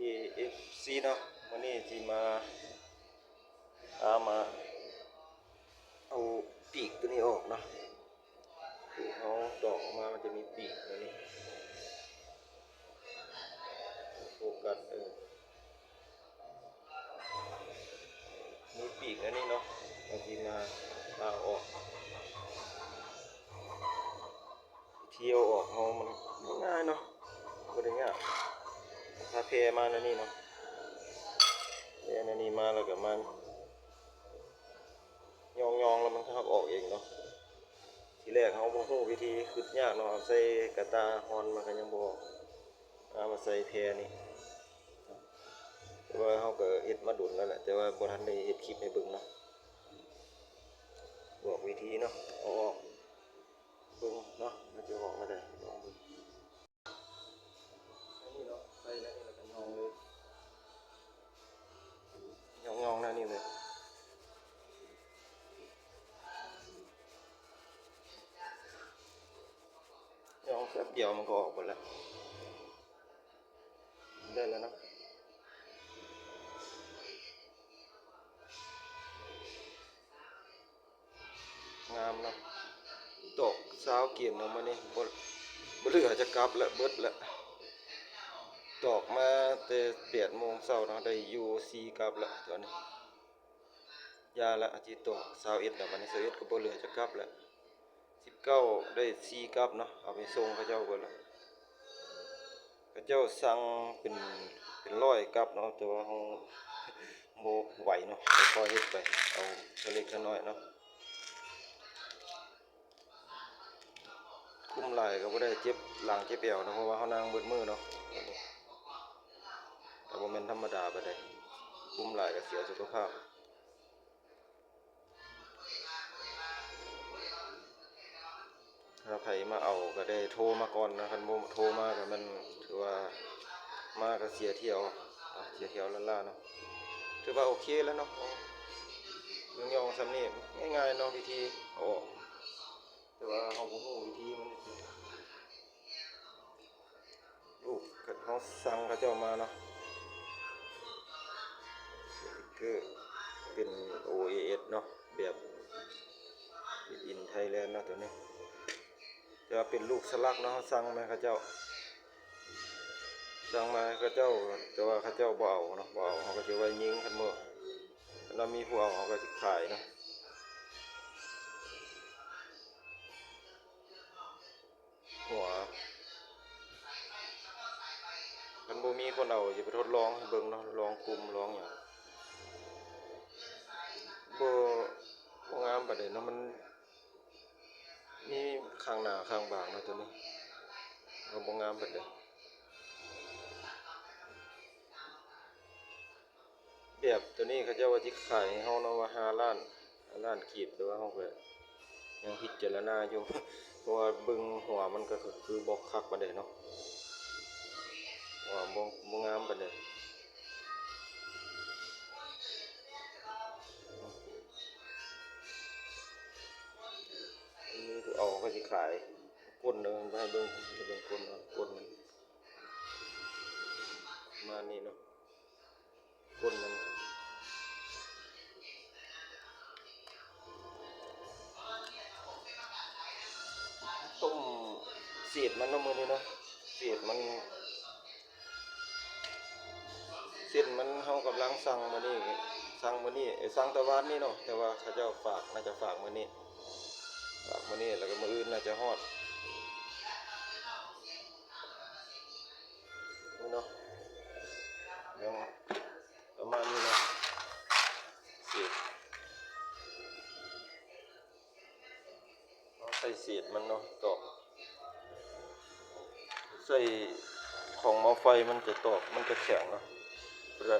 ເອັຟຊີເນາະ ມື້ນີ້ຊິມາ ພາມາເອົາປີກໂຕນີ້ອອກເນາະ. ເຮົາຕອກອອກມາ ມັນຈະມີປີກແນວນີ້ ໂຟກັສ ເອີ ມີປີກແນວນີ້ເນາະ ເຮົາຊິມາ ມາເອົາອອກ. ວິທີເອົາອອກເຮົາມັນ ມັນງ່າຍເນາະ ບໍ່ໄດ້ຍາກ. ຖ້າແຜ່ມາແນວນີ້ເນາະ ແຜ່ແນວນີ້ມາ ແລ້ວກໍມາ ຍ້ອງໆ ແລ້ວມັນກໍຫັກອອກເອງເນາະ. ທີແລກເຮົາບໍ່ຮູ້ວິທີ ຄິດຍາກເນາະ ເອົາໃສ່ກະຕ່າຮ່ອນ ມັນກໍຍັງບໍ່ອອກ. ເອົາມາໃສ່ແຜ່ນີ້ ແຕ່ວ່າເຮົາກໍເຮັດມາດົນແລ້ວແຫຼະ ແຕ່ວ່າບໍ່ທັນໄດ້ເຮັດຄລິບໃຫ້ເບິ່ງເນາະ. ບອກວິທີເນາະ ເອົາອອກເບິ່ງເນາະ ມັນຈະອອກມາໄດ້ ລອງເບິ່ງ. ອັນນີ້ເນາະ ໃສ່ແນວນີ້ແລ້ວກໍຍ້ອງເລີຍ ຍ້ອງໆ ແນວນີ້ເລີຍ. ຍ້ອງແປັບດຽວມັນກໍອອກເບິດແລ້ວ ໄດ້ແລ້ວເນາະ. ງາມເນາະ ຕອກຊາວກຽນເນາະ ມື້ນີ້ບໍ່ ບໍ່ເຫຼືອຈັກກັບແລ້ວ ເບິດແລ້ວ. ຕອກມາແຕ່ແປດໂມງເຊົ້າເນາະ ໄດ້ຢູ່ສີ່ກັບແລ້ວຕອນນີ້. ຢ່າລະ ອາທິດຕໍ່ ຊາວເອັດແລ້ວ ບາດນີ້ຊາວເອັດກໍບໍ່ເຫຼືອຈັກກັບແລ້ວ. ສິບເກົ້າ ໄດ້ສີ່ກັບເນາະ ເອົາໄປສົ່ງເຂົາເຈົ້າເບິດແລ້ວ. ເຂົາເຈົ້າສັ່ງເປັນ ເປັນຮ້ອຍກັບເນາະ ແຕ່ວ່າເຮົາບໍ່ໄຫວເນາະ ຄ່ອຍເຮັດໄປ ເອົາເທື່ອເລັກເທື່ອນ້ອຍເນາະ. ກຸ້ມຫຼາຍກໍບໍ່ໄດ້ ເຈັບຫຼັງເຈັບແອວເນາະ ເພາະວ່າເຮົານັ່ງເບິດມື້ເນາະ ກໍບໍ່ແມ່ນທຳມະດາປານໃດ. ກຸ້ມຫຼາຍກໍເສຍສຸຂະພາບ. ຖ້າໃຜມາເອົາກໍໄດ້ໂທມາກ່ອນນະ ຄັນບໍ່ໂທມາກໍແມ່ນຖືວ່າມາກໍເສຍທ່ຽວ ເສຍທ່ຽວລ້າໆເນາະ. ຖືວ່າໂອເຄແລ້ວເນາະ ຍ່ອງໆ ສ່ຳນີ້ ງ່າຍໆເນາະ ວິທີເອົາອອກ ແຕ່ວ່າເຮົາບໍ່ຮູ້ວິທີມັນ. ລູກເຮົາສັ່ງເຂົາເຈົ້າມາເນາະ ສະຕິກເກີເປັນໂອເອເອັສເນາະ ແບບ Made in Thailand ເນາະ ໂຕນີ້ ແຕ່ວ່າເປັນລູກສະຫຼັກເນາະ ເຮົາສັ່ງມາເຂົາເຈົ້າ ສັ່ງມາເຂົາເຈົ້າ ແຕ່ວ່າເຂົາເຈົ້າບໍ່ເອົາເນາະ ບໍ່ເອົາ ເຮົາກໍຊິໄວ້ຍິງ ຄັນບໍ່ ຄັນວ່າມີຜູ້ເອົາ ເຮົາກໍຊິຂາຍເນາະ. ຫົວ ຄັນບໍ່ມີຄົນເອົາ ຊິໄປທົດລອງໃຫ້ເບິ່ງເນາະ ລອງກຸ່ມລອງຫຍັງ ບໍ່ ບໍ່ງາມປານໃດເນາະ ມັນມີຂ້າງໜ້າຂ້າງບາງເນາະ ໂຕນີ້ ກໍບໍ່ງາມປານໃດ. ແບບໂຕນີ້ເຂົາເຈົ້າວ່າຊິຂາຍໃຫ້ເຮົາເນາະ ວ່າຫ້າລ້ານ ຫ້າລ້ານກີບ ແຕ່ວ່າເຮົາກໍຍັງພິຈາລະນາຢູ່ ເພາະວ່າເບິ່ງຫົວມັນກໍຄືບໍ່ຄັກປານໃດເນາະ ຫົວບໍ່ ບໍ່ງາມປານໃດ. ອັນນີ້ຄືເອົາ ເຂົາຊິຂາຍກົ້ນເດີ ໃຫ້ເບິ່ງ ໃຫ້ເບິ່ງກົ້ນເນາະ ກົ້ນມັນປະມານນີ້ເນາະ. ກົ້ນມັນ ຕົ້ມເສດມັນເນາະ ມື້ນີ້ເນາະ ເສດມັນ ເສັ້ນມັນ ເຮົາກຳລັງສັ່ງມື້ນີ້ ສັ່ງມື້ນີ້ ເອີ ສັ່ງແຕ່ວານນີ້ເນາະ ແຕ່ວ່າເຂົາເຈົ້າຝາກ ໜ້າຈະຝາກມື້ນີ້ ຝາກມື້ນີ້ ແລ້ວກໍມື້ອື່ນໜ້າຈະຮອດ. ນີ້ເນາະ ຍັງປະມານນີ້ເນາະ ເສດ ເຮົາໃສ່ເສດມັນເນາະ ຕອກ ໃສ່ຂອງໝໍ້ໄຟ ມັນຈະຕອກ ມັນຈະແຂງເນາະ ບໍ່ໄດ້.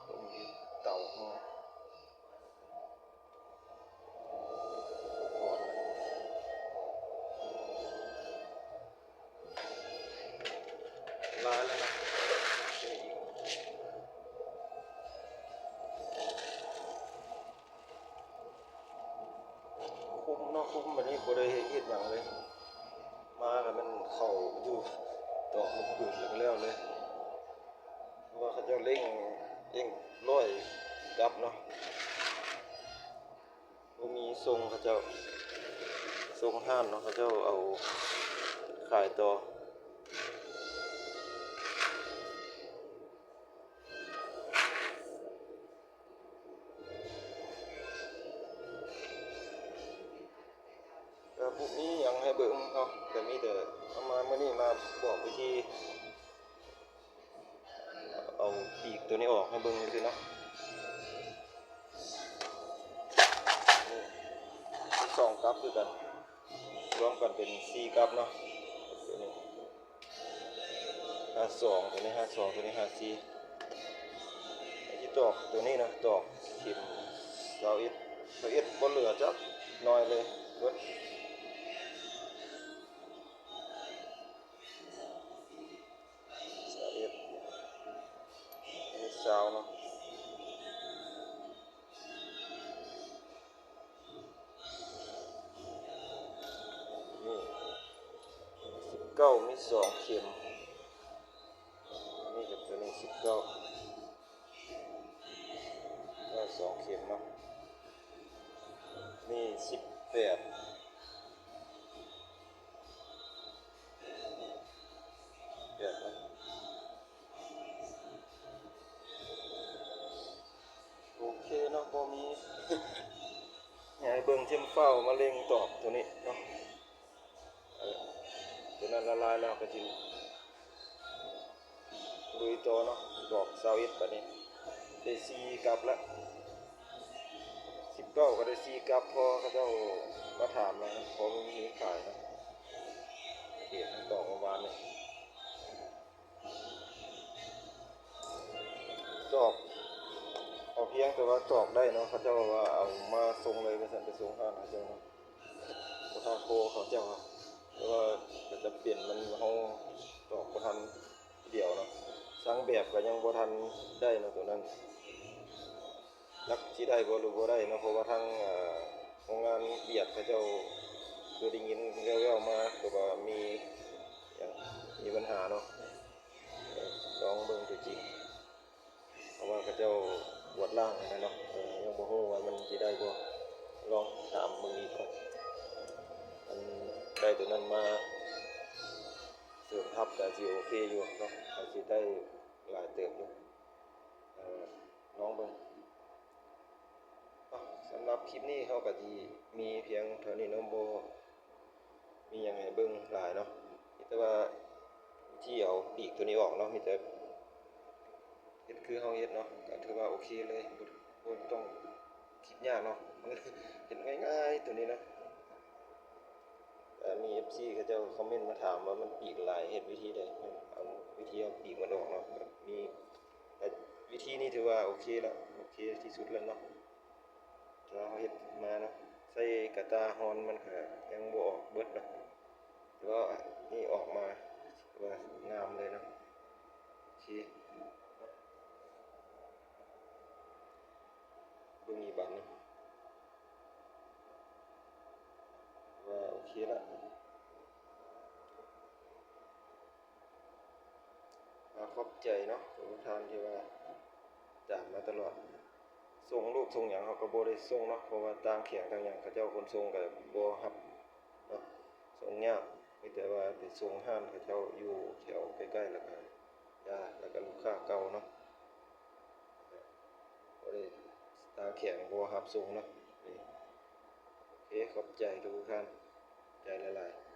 ຕົ້ມຢູ່ເຕົາເຮົາ ຮ້ອນແລ້ວ ຫຼາຍແລ້ວນະ ຄຸມເນາະ ຄຸມ ບັດນີ້ບໍ່ໄດ້ເຮັດຫຍັງເລີຍ ມາກໍແມ່ນເຂົ້າ ອກລູກປືນແລ້ວກໍແລ້ວເລີຍ ເພາະວ່າເຂົາເຈົ້າເລັ່ງ ເລັ່ງຮ້ອຍກັບເນາະ ບໍ່ມີສົ່ງ ເຂົາເຈົ້າສົ່ງຮ້ານເນາະ ເຂົາເຈົ້າເອົາຂາຍຕໍ່. ກໍບໍ່ມີຫຍັງໃຫ້ເບິ່ງເນາະ ກໍມີແຕ່ເອົາມາມື້ນີ້ມາບອກວິທີເອົາປີກໂຕນີ້ອອກໃຫ້ເບິ່ງຊື່ໆເນາະ. ນີ້ ມີສອງກັບຄືກັນ ລວມກັນເປັນສີ່ກັບເນາະ ໂຕນີ້ ຫ້າສອງ ໂຕນີ້ຫ້າສອງ ໂຕນີ້ຫ້າສີ່ ຊິຕອກໂຕນີ້ນະ ຕອກເຂັມຊາວເອັດ ຊາວເອັດ ບໍ່ເຫຼືອຈັກໜ່ອຍເລີຍ ເບິດ ຊາວເອັດ ຊາວເນາະ. ນີ້ ສິບເກົ້າ ມີສອງເຂັມ ອັນນີ້ກັບໂຕນີ້ ສິບເກົ້າ ໄດ້ສອງເຂັມເນາະ ນີ້ ສິບແປດ ແປດເນາະ. ໂອເຄເນາະ ບໍ່ມີຫຍັງໃຫ້ເບິ່ງ ຊິມາຟ້າວມາເລັ່ງຕອກໂຕນີ້ເນາະ ເອີ ໂຕນັ້ນລະລາຍແລ້ວ ກໍຊິລຸຍຕໍ່ເນາະ ຕອກຊາວເອັດ ບາດນີ້ ໄດ້ສີ່ກັບລະ ສິບເກົ້າ ກໍໄດ້ສີ່ກັບ ເພາະເຂົາເຈົ້າມາຖາມແລ້ວ ເພາະມັນມີຂາຍເນາະ ເຂດມັນຕອກເມື່ອວານນີ້. ຕອກ ເອົາພຽງແຕ່ວ່າຕອກໄດ້ເນາະ ເຂົາເຈົ້າວ່າເອົາມາສົ່ງເລີຍວ່າຊັ້ນ ໄປສົ່ງຮ້ານເຂົາເຈົ້າເນາະ ບໍ່ຖ້າໂທເຂົາເຈົ້າ ແຕ່ວ່າກໍຈຳເປັນ ມັນເຮົາຕອກບໍ່ທັນດຽວເນາະ ຊ່າງແບບກໍຍັງບໍ່ທັນໄດ້ເນາະ ໂຕນັ້ນ ຈັກຊິໄດ້ບໍ່ ຫຼື ບໍ່ໄດ້ເນາະ ເພາະວ່າທາງ ເອີ ໂຮງງານຫວຽດເຂົາເຈົ້າ ຄືໄດ້ຍິນແວ່ວໆມາ ຄືວ່າມີຫຍັງ ມີບັນຫາເນາະ ເອີ ລອງເບິ່ງຕົວຈິງ ເພາະວ່າເຂົາເຈົ້າກວດລ້າງຫັ້ນນະເນາະ ເອີ ຍັງບໍ່ຮູ້ວ່າມັນຊິໄດ້ບໍ່ ລອງຖາມເບິ່ງອີກກ່ອນ ອັນໄດ້ໂຕນັ້ນມາເສີມທັບກໍຊິໂອເຄຢູ່ເນາະ ກໍຊິໄດ້ຫຼາຍເຕີບຢູ່ ເອີ ລອງເບິ່ງ. ເອົາ ສຳລັບຄລິບນີ້ເຮົາກໍຊິມີພຽງເທົ່ານີ້ເນາະ ບໍ່ມີຫຍັງໃຫ້ເບິ່ງຫຼາຍເນາະ ມີແຕ່ວ່າວິທີເອົາປີກໂຕນີ້ອອກເນາະ ມີແຕ່ເຮັດຄືເຮົາເຮັດເນາະ ກໍຖືວ່າໂອເຄເລີຍ ບໍ່ ບໍ່ຕ້ອງຄິດຍາກເນາະ ເຮັດງ່າຍໆໂຕນີ້ເນາະ. ກໍມີເອັຟຊີເຂົາເຈົ້າຄອມເມັນມາຖາມວ່າມັນປີກຫຼາຍເຮັດວິທີໃດ ເອົາວິທີເອົາປີກມັນອອກເນາະ ກໍມີ ແຕ່ວິທີນີ້ຖືວ່າໂອເຄລະ ໂອເຄທີ່ສຸດແລ້ວເນາະ ທີ່ວ່າເຮົາເຮັດມາເນາະ ໃສ່ກະຕ່າຮອນມັນກໍຍັງບໍ່ອອກເບິດເນາະ ແຕ່ວ່ານີ້ອອກມາ ຖືວ່າງາມເລີຍເນາະ ໂອເຄ ເບິ່ງອີກບາດໜຶ່ງ ວ່າໂອເຄລະ ກໍຂອບໃຈເນາະ ທຸກທ່ານທີ່ວ່າຕາມມາຕະຫຼອດ ສົ່ງລູກສົ່ງຫຍັງເຮົາກໍບໍ່ໄດ້ສົ່ງເນາະ ເພາະວ່າຕ່າງແຂວງຕ່າງຫຍັງ ເຂົາເຈົ້າຂົນສົ່ງກໍບໍ່ຮັບເນາະ ສົ່ງຍາກ ມີແຕ່ວ່າໄປສົ່ງຮ້ານເຂົາເຈົ້າຢູ່ແຖວໃກ້ໆ ແລ້ວກໍຍາດ ແລ້ວກໍລູກຄ້າເກົ່າເນາະ ບໍ່ໄດ້ ຕ່າງແຂວງບໍ່ຮັບສົ່ງເນາະ ນີ້ ໂອເຄ ຂອບໃຈທຸກໆທ່ານ ຂອບໃຈຫຼາຍໆ.